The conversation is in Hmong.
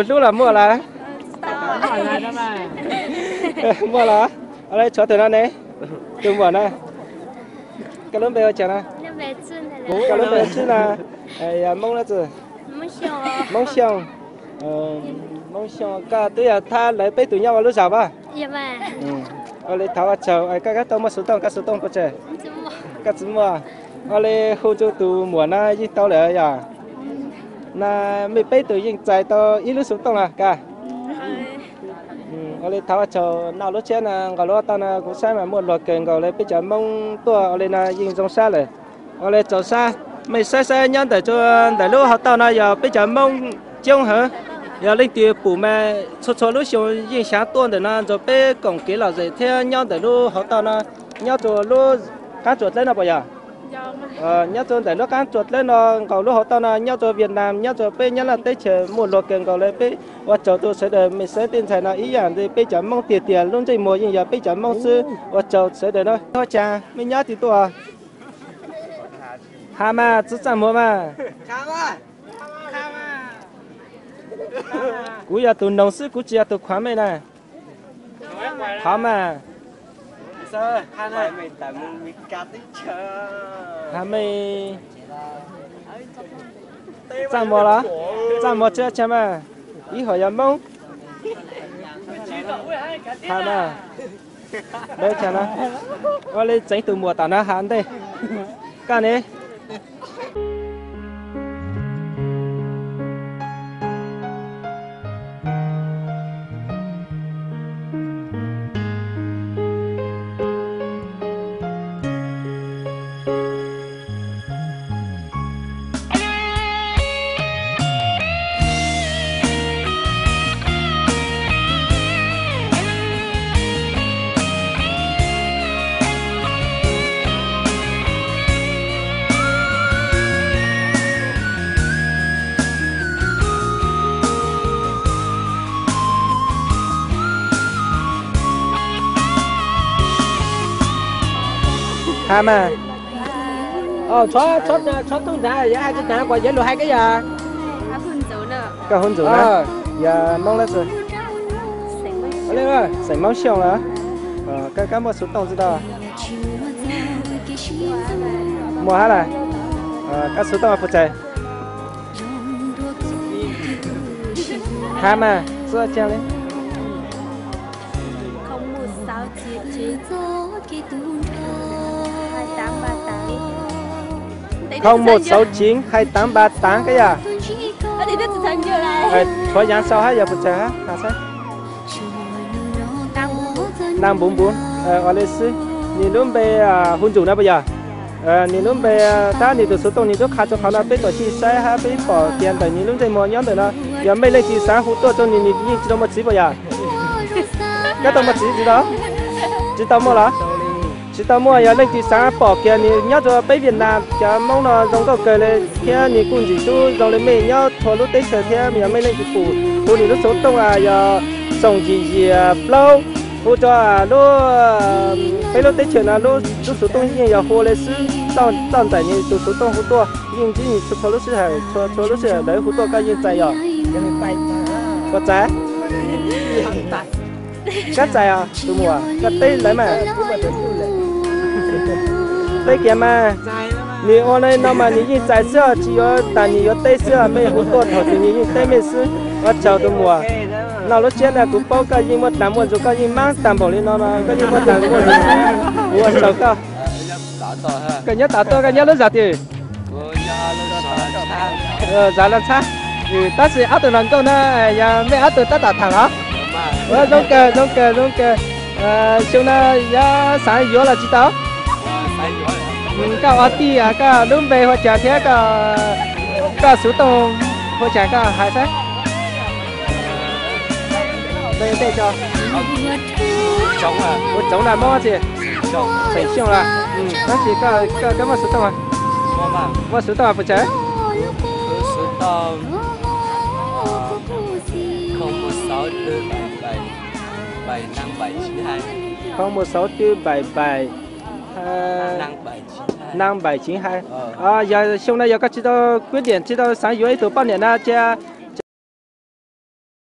Tus hlub los muaj lawm? Muaj los? Tshuav tus no ne, tus muam na. Koj lub npe ua cas no? Koj lub npe Tswb no. Yog Hmoob dab tsi? Hmoob Xyooj. Hmoob Xyooj, koj twb yog thab lawv peb tus nyob ua lub zos pab? Ua li thov ua tsaug, koj kab tau muaj xuv tooj, koj xuv tooj puas tsawg? Koj tsis muaj. Ua li hu rau tus muam no yeej tau lawm yog? Na, mej peb tus yeej txais tau ib lub xuv tooj los koj? Ua li thov ua tsaug, noj lub tsiab no nqos lub tau no kuv saib mas muaj luag kawg nkaus li peb cov Hmoob tuaj ua li no yeej zoo sab lawm. Ua li tsaug sab, mej saib saib nyob ntawm ntawm lub hauv tauj no yog peb cov Hmoob coob heev. Yog leej twg pum mas txhua txhua lub xyoo yeej xyaav tuaj ntawm no rau peb koom kev lom zem thiab nyob ntawm lub hauv tauj no, nyob rau lub qaab tsuas dlawb no puas yog? Nyob rau ntawm lub qaab tsuas dlawb no nkaus lub hauv tauj no nyob rau Vietnam, nyob rau peb Nyab Laj teb chaws muaj luag kawg nkaus li. Peb ua tsaug rau sawv daws, mej saib tej ntxhais no ib yam li peb cov Hmoob tiag tiag, lub ntsej muag yeej yog peb cov Hmoob xwb. Ua tsaug sawv daws na. Ua cas mej nyob twg tuaj? Ha mas, txwv txaj muag mas. Kuv yog tus noog xwb, kuv tsis yog tus khuav mej na. Thov mas. Ha mej, txaj muag los? Txaj muag tsis tshaj mas, ib hom yog Hmoob. Ha mas, ua li tseev tus muam tom no ha ntej. Koj ne? Ha mas. Tshob tooj ntag, yog hais tsis tag kuas yuav lus hais koj yog? Koj hu Ntxum na? Yog Hmoob dab tsi? Xeem Hmoob Xyooj los? Koj muaj xuv tooj tsis tau? Muaj hab las? Koj xuv tooj puas txais? Ha mas, txhob tsaug li. Không một sáu chín hai tám ba tám koj yog? Tshuav yaav sau hab yog puas txais hab? Naj npuv npuv, ua li xwb. Nws lub npe hu Ntxum no puas yog? Nws lub npe, tab nws tus xuv tooj nws twb qha rau qhov no peb tuaj xyuas saib hab peb pom tias ntawm nws lub ntsej muag nyob ntawm no. Yog mej leej twg xav hu tuaj rau nws, nws yeej tsis tau muaj txiv puas yog? Koj tau muaj txiv tsis tau? Tsis tau muaj los? Tsis tau muaj. Yog leej twg xav pom kiag nws nyob rau peb Vietnam, cov Hmoob no zoo nkauj kawg li thiab nws kuj ntxim hlub zoo li mej nyob txhua lub teb chaws thiab. Yog mej leej twg pum, hu nws lub xuv tooj yog Xoom Yim Yias Plaub, hu rau lub, peb lub teb chaws no lub xuv tooj yeej yog hu li xwb, txoj ntxais nws tus xuv tooj hu tuaj yeej ntsib nws txhua txhua lub sij hawm, txhua txhua lub sij hawm lawv hu tuaj koj yeej txais yog? Puas txais? Koj txais os tus muam, koj teb lawv mas. Teb kiag mas. Nws ua li no mas nws yeej txais xwb os, tsis yuav tas nws yuav teb xwb os, mej hu tuaj thaum twg nws yeej teb mej xwb. Ua tsaug tus muam. Noj lub tsiab no kuv paub koj yeej muaj dlaag muaj zug, koj yeej maab taag npaum li no no koj yeej muaj dlaag muaj zug xwb. Kuv ua tsaug koj. Koj nyob tom tuaj, koj nyob lub zog twg? Zog Laj Txhab. Tab sis ob tug hluas nkauj no yog mej ob tug tab tom tham los? Zoo kawg, zoo kawg, zoo kawg. Xyoo no yuav xaav yuav los tsis tau? Koj ua tij, koj lub npe hu ua cas thiab koj xuv tooj hu ua cas koj hais saib. Ua tsoov na, Moob tsi? Xeem Xyooj los? Tab sis koj muaj xuv tooj? Muaj xuv tooj puas tsawg? Không một sáu tư bảy bảy năm bảy chín hai. Yog xyoo no yog koj tsis tau quyết định, tsis tau xav yuav ib tug poj niam no cia